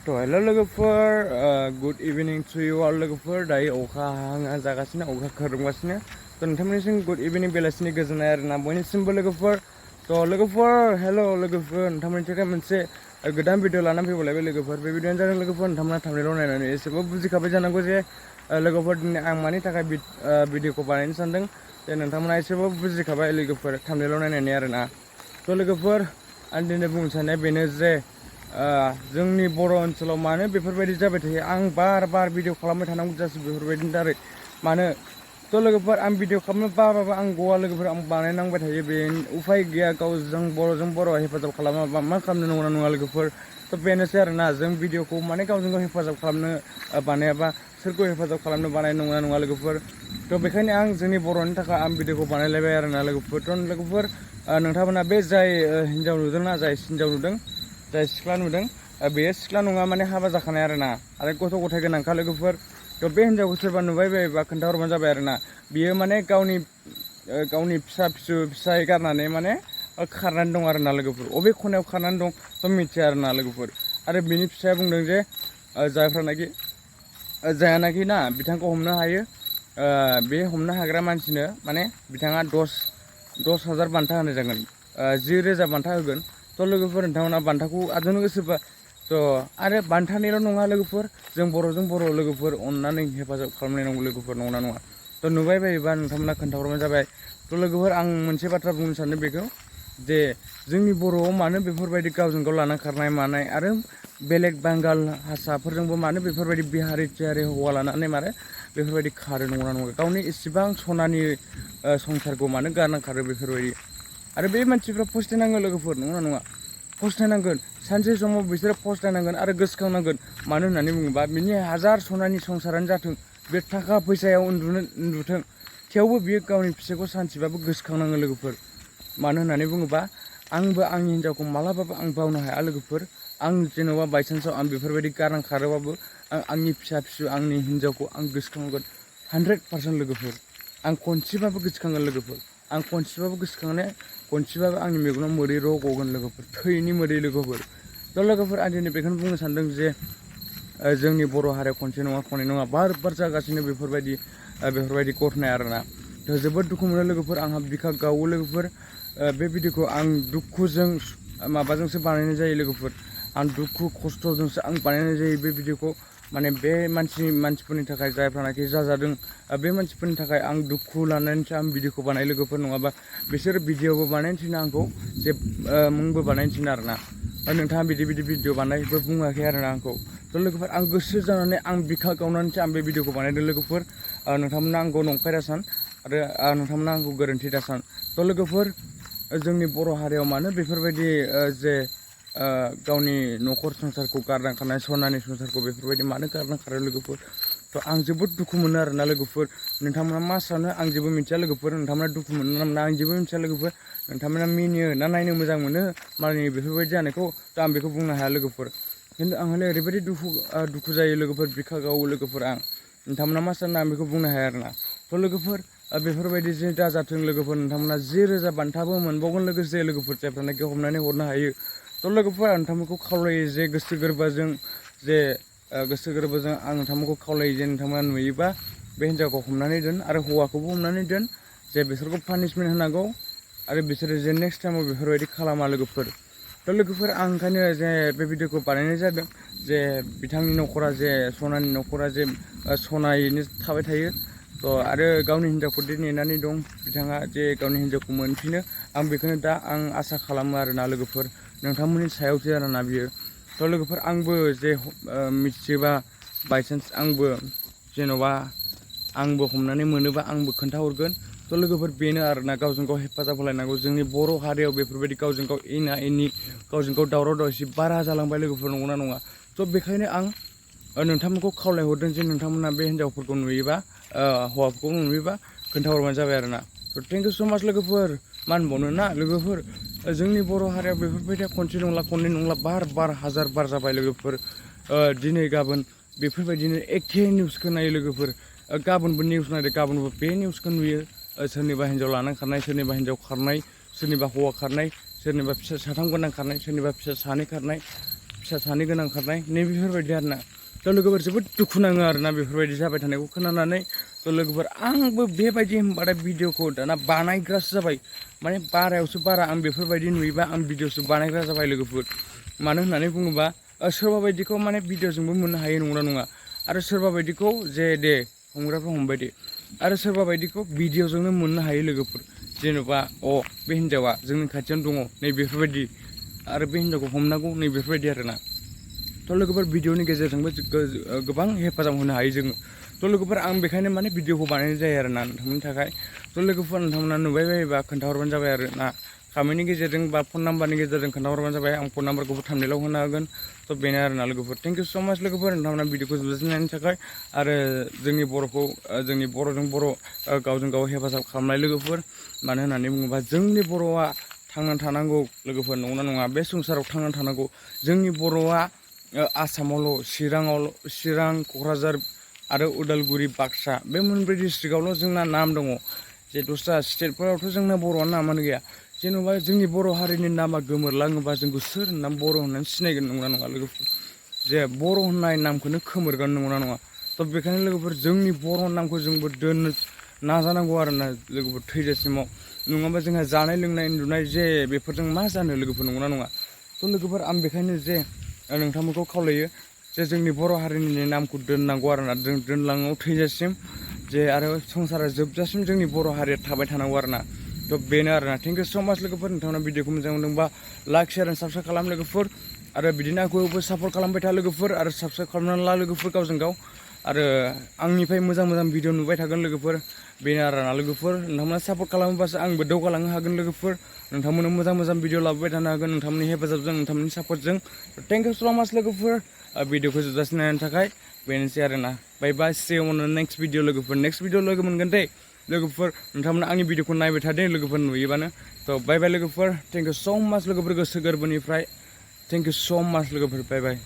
Hello lwgwpwr, good evening to you all lwgwpwr. Dayo अखा हाहां जागासिनो अखा खोरोमगासिनो थ' नोंथांमोननिसिम गुड इभिनिं बेलासिनि गोजोननाय आरोना बयनिसिमबो लwgwpwr. थ' लwgwpwr हेलो लwgwpwr नोंथांमोननि थाखाय मोनसे गोदान भिडिअ लानानै फैबावलायबाय लwgwpwr. बे भिडिअआनो जादों लwgwpwr नोंथांमोना थांनायल' नायनानै एसेबो बुजिखाबाय जानांगौ जे लwgwpwr दिनै आं मानि थाखाय भिडिअखौ बानायनो सानदों जे नोंथांमोना एसेबो बुजिखाबाय लwgwpwr थांनायल' नायनानै आरोना. थ' लwgwpwr आं दिनै बुंनो साननाया बेनो जे जोंनि बर' ओनसोलाव मानो बेफोरबायदि जाबाय थायो आं बार भिडिअ खालामबाय थानांगौ जासै बेफोरबायदिनि दारै मानो थ' लwgwpwr आं भिडिअ खालामनो बाबाबो आं गवा लwgwpwr आं बानायनांबाय थायो बे उफाय गैया गावजों बर' हेफाजाब खालामाबा मा खालामनो नंगौना नङा लwgwpwr. थ' बेनोसै आरोना जों भिडिअखौ माने गावजों गाव हेफाजाब खालामनो बानायाबा सोरखौ हेफाजाब खालामनो बानाय नंगौना नङा लwgwpwr. थ' बेखायनो आं जोंनि बर'नि थाखाय आं भिडिअखौ बानायलायबाय आरोना लwgwpwr. थ' लwgwpwr नोंथांमोना बे जाय हिन्जाव नुदोंना जाय हिन्जाव नुदों जाय सिख्ला नुदों बेयो सिख्ला नङा माने हाबा जाखानाय आरोना आरो गथ' गथाय गोनांखा लwgwpwr. थ' बे हिन्जावखौ सोरबा नुबाय बायोबा खोन्थाहरबानो जाबाय आरोना बियो माने गावनि फिसाय गारनानै माने खारनानै दं आरोना लwgwpwr. अबे खनायाव खारनानै दं थ' मिथिया आरोना लwgwpwr. आरो बिनि फिसाया बुंदों जे जायानाखि ना बिथांखौ हमनो हायो बे हमनो हाग्रा मानसिनो माने बिथाङा 10,000 बान्था होनाय जागोन 10,000 बान्था होगोन. थ' लwgwpwr नोंथांमोना बान्थाखौ आजावनो गोसोबा थ' आरो बान्थानिल' नङा लwgwpwr जों बर'जों बर' लwgwpwr अननानै हेफाजाब खालामलायनांगौ लwgwpwr नंगौना नङा. थ' नुबाय बायोबा नोंथांमोना खोन्थाहरबानो जाबाय. थ' लwgwpwr आं मोनसे बाथ्रा बुंनो सानदों बेखौ जे जोंनि बर'आव मानो बेफोरबायदि गावजों गाव लाना खारनाय मानाय आरो बेलेग बांगाल हारसाफोरजोंबो मानो बेफोरबायदि बिहारि थिहारि हौवा लानानै मानो बेफोरबायदि खारो नंगौना नङा गावनि इसिबां सनानि संसारखौ मानो गारना खारो बेफोरबायदि. आरो बे मानसिफ्रा फस्थायनांगोन लwgwpwr नंगौना नङा फस्थायनांगोन सानसे समाव बिसोरो फस्थायनांगोन आरो गोसोखांनांगोन मानो होननानै बुङोबा बिनि हाजार सनानि संसारानो जाथों बे थाखा फैसायाव उन्दुथों थेवबो बियो गावनि फिसायखौ सानसेबाबो गोसोखांनांगोन लwgwpwr. मानो होननानै बुङोबा आंबो आंनि हिन्जावखौ मालाबाबो आं बावनो हाया लwgwpwr. आं जेन'बा बायसान्सआव आं बेफोरबायदि गारना खारोबाबो आंनि फिसा फिसौ आंनि हिन्जावखौ आं गोसोखांगोन 100% लwgwpwr. आं खनसेबाबो गोसोखांगोन लwgwpwr. आं खनसेबाबो गोसोखांनाया खनसेबाबो आंनि मेगनाव मोदै र' गगोन लwgwpwr थैनि मोदै लwgwpwr. थ' लwgwpwr आं दिनै बेखौनो बुंनो सानदों जे जोंनि बर' हारियाव खनसे नङा खननै नङा बार जागासिनो बेफोरबायदि घटनाया आरोना. थ' जोबोद दुखु मोनो लwgwpwr आंहा बिखा गावो लwgwpwr. बे भिडिअखौ आं दुखुजों माबाजोंसो बानायनाय जायो लwgwpwr. आं दुखु खस्थ'जोंसो आं बानायनाय जायो बे भिडिअखौ माने बे मानसिफोरनि थाखाय जायफ्रानाखि जाजादों बे मानसिफोरनि थाखाय आं दुखु लानानैसो आं भिडिअखौ बानायो लwgwpwr. नङाबा बिसोर भिडिअबो बानायनो थिनो आंखौ जे मुंबो बानायनो थिनो आरोना नोंथाङा बिदि भिडिअ बानायबो बुङाखै आरोना आंखौ. थ' लwgwpwr आं गोसो जानानै आं बिखा गावनानैसो आं बे भिडिअखौ बानायदों लwgwpwr. नोंथांमोना आंखौ नंखाय दासान आरो नोंथांमोना आंखौ गोरोन्थि दासान. थ' लwgwpwr जोंनि बर' हारियाव मानो बेफोरबायदि जे गावनि न'खर संसारखौ गारना खारनाय सनानि संसारखौ बेफोरबायदि मानो गारना खारो लwgwpwr. थ' आं जोबोद दुखु मोनो आरोना लwgwpwr. नोंथांमोना मा सानो आं जेबो मिथिया लwgwpwr. नोंथांमोना दुखु मोनो ना मोना आं जेबो मिथिया लwgwpwr. नोंथांमोना मिनियो ना नायनो मोजां मोनो मालायनि बेफोरबायदि जानायखौ थ' आं बेखौ बुंनो हाया लwgwpwr. खिन्थु आं हले ओरैबायदि दुखु जायो लwgwpwr बिखा गावो लwgwpwr. आं नोंथांमोना मा सानो आं बेखौ बुंनो हाया आरोना. थ' लwgwpwr बेफोरबायदि जे दाजाथों लwgwpwr. नोंथांमोना 10,000 बान्थाबो मोनबावगोन लोगोसे लwgwpwr जायफ्रानाखि हमनानै हरनो हायो. थ' लwgwpwr आं नोंथांमोनखौ खावलायो जे गोसो गोरबोजों आं नोंथांमोनखौ खावलायो जे नोंथांमोना नुयोबा बे हिन्जावखौ हमनानै दोन आरो हौवाखौबो हमनानै दोन जे बिसोरखौ पानिशमेन्ट होनांगौ आरो बिसोरो जे नेक्स्ट टाइमाव बेफोरबायदि खालामा लwgwpwr. थ' लwgwpwr आं ओंखायनो जे बे भिडिअखौ बानायनाय जादों जे बिथांनि न'खरा जे सनानि न'खरा जे सनायैनो थाबाय थायो. थ' आरो गावनि हिन्जावखौ नेनानै दं बिथाङा जे गावनि हिन्जावखौ मोनफिनो आं बेखौनो दा आं आसा खालामो आरोना लwgwpwr. नोंथांमोननि सायावसो आरोना बियो. थ' लwgwpwr आंबो जे मिथियोबा बायसान्स आंबो जेन'बा आंबो हमनानै मोनोबा आंबो खोन्थाहरगोन. थ' लwgwpwr बेनो आरोना गावजों गाव हेफाजाब होलायनांगौ. जोंनि बर' हारियाव बेफोरबायदि गावजों गाव एना एनि गावजों गाव दावराव दावसि बारा जालांबाय लwgwpwr नंगौना नङा. थ' बेखायनो आं नोंथांमोनखौ खावलायहरदों जे नोंथांमोना बे हिन्जावफोरखौ नुयोबा हौवाफोरखौ नुयोबा खोन्थाहरबानो जाबाय आरोना. थ' थेंक इउ स' माच लwgwpwr. मा होनबावनो ना लwgwpwr. जोंनि बर' हारियाव बेफोरबायदि खनसे नंला खननै नंला हाजार बार जाबाय लwgwpwr. दिनै गाबोन बेफोरबायदिनो एखे निउसखौ नायो लwgwpwr. गाबोनबो निउस नायदो गाबोनबो बे निउसखौ नुयो सोरनिबा हिन्जाव लानानै खारनाय सोरनिबा हिन्जाव खारनाय सोरनिबा हौवा खारनाय सोरनिबा फिसा साथाम गोनां खारनाय सोरनिबा फिसा सानै खारनाय. फिसा सानै गोनां खारनाय नैबेफोरबायदि आरोना थ' लोगोफोर जोबोद दुखु नाङो आरोना बेफोरबायदि जाबाय थानायखौ खोनानानै थ' लोगोफोर आंबो बेबायदि होनबाथाय भिडिअखौ दाना बानायग्रासो जाबाय माने बारायावसो बारा आं बेफोरबायदि नुयोबा आं भिडिअसो बानायग्रा जाबाय लोगोफोर मानो होननानै बुङोबा सोरबा बायदिखौ माने भिडिअजोंबो मोननो हायो नंगौना नङा आरो सोरबा बायदिखौ जे दे हमग्राफ्रा हमबाय दे आरो सोरबा बायदिखौ भिडिअजोंनो मोननो हायो लोगोफोर जेन'बा बे हिन्जावा जोंनि खाथियावनो दङ नै बेफोरबायदि आरो बे हिन्जावखौ हमनांगौ नै बेफोरबायदि आरोना थ' लोगोफोर भिडिअनि गेजेरजोंबो गोबां हेफाजाब होनो हायो जोङो थ' लोगोफोर आं बेखायनो माने भिडिअखौ बानायनाय जायो आरोना नोंथांमोननि थाखाय थ' लोगोफोर नोंथांमोना नुबाय बायोबा खोन्थाहरबानो जाबाय आरो ना कमेन्टनि गेजेरजों बा फन नाम्बारनि गेजेरजों खोन्थाहरबानो जाबाय आं फन नाम्बारखौबो थाम्बनेलाव होनो हागोन थ' बेनो आरोना लोगोफोर थेंक इउ स' माच लोगोफोर नोंथांमोना भिडिअखौ जोबजासिम थाखाय आरो जोंनि बर'खौ जोंनि बर'जों बर' गावजों गाव हेफाजाब खालामनाय लोगोफोर मानो होननानै बुङोबा जोंनि बर'आ थांनानै थानांगौ लोगोफोर नंगौना नङा बे संसाराव थांनानै थानांगौ जोंनि बर'आ आसामावल' चिरां क'क्राझार आरो उदालगुरि बाक्सा बे मोनब्रै डिस्ट्रिक्टआवल' जोंना नाम दङ जे दस्रा स्टेटफोरावथ' जोंना बर'आ नामानो गैया जेन'बा जोंनि बर' हारिनि नामा गोमोरलाङोबा जोंखौ सोर होननानै बर' होननानै सिनायगोन नंगौना नङा लोगोफोर जे बर' होननाय नामखौनो खोमोरगोन नंगौना नङा थ' बेखायनो लोगोफोर जोंनि बर' नामखौ जोंबो दोननो नाजानांगौ आरोना लोगोफोर थैजासिमाव नङाबा जोंहा जानाय लोंनाय उन्दुनाय जे बेफोरजों मा जानो लोगोफोर नंगौना नङा थ' लोगोफोर आं बेखायनो जे नोंथांमोनखौ खावलायो जे जोंनि बर' हारिनि नामखौ दोननांगौ आरोना जों दोनलाङो थैजासिम जे आरो संसारा जोबजासिम जोंनि बर' हारिया थाबाय थानांगौ आरोना थ' बेनो आरोना थेंक इउ स' माच लोगोफोर नोंथांमोना भिडिअखौ मोजां मोनदोंबा लाइक शेयार एन्ड साबस्क्राइब खालाम लोगोफोर आरो बिदिनो आंखौबो सापर्ट खालामबाय था लोगोफोर आरो साबस्क्राइब खालामनानै ला लोगोफोर गावजों गाव आरो आंनिफ्राय मोजां मोजां भिडिअ नुबाय थागोन लोगोफोर बेनो आरोना लोगोफोर नोंथांमोना सापर्ट खालामोबासो आंबो दावगालांनो हागोन लोगोफोर नोंथांमोननो मोजां मोजां भिडिअ लाबोबाय थानो हागोन नोंथांमोननि हेफाजाबजों नोंथांमोननि सापर्टजों थेंक इउ स' माच लोगोफोर भिडिअखौ जोबजासिम नायनायनि थाखाय बेनोसै आरोना बाय बाय सि you on the next video लोगोफोर नेक्स्ट भिडिअ लोगो मोनगोन दे लोगोफोर नोंथांमोना आंनि भिडिअखौ नायबाय थादों लोगोफोर नुयोबानो थ' बाय बाय लोगोफोर थेंक इउ स' माच लोगोफोर गोसो गोरबोनिफ्राय थेंक इउ स' माच लोगोफोर बाय बाय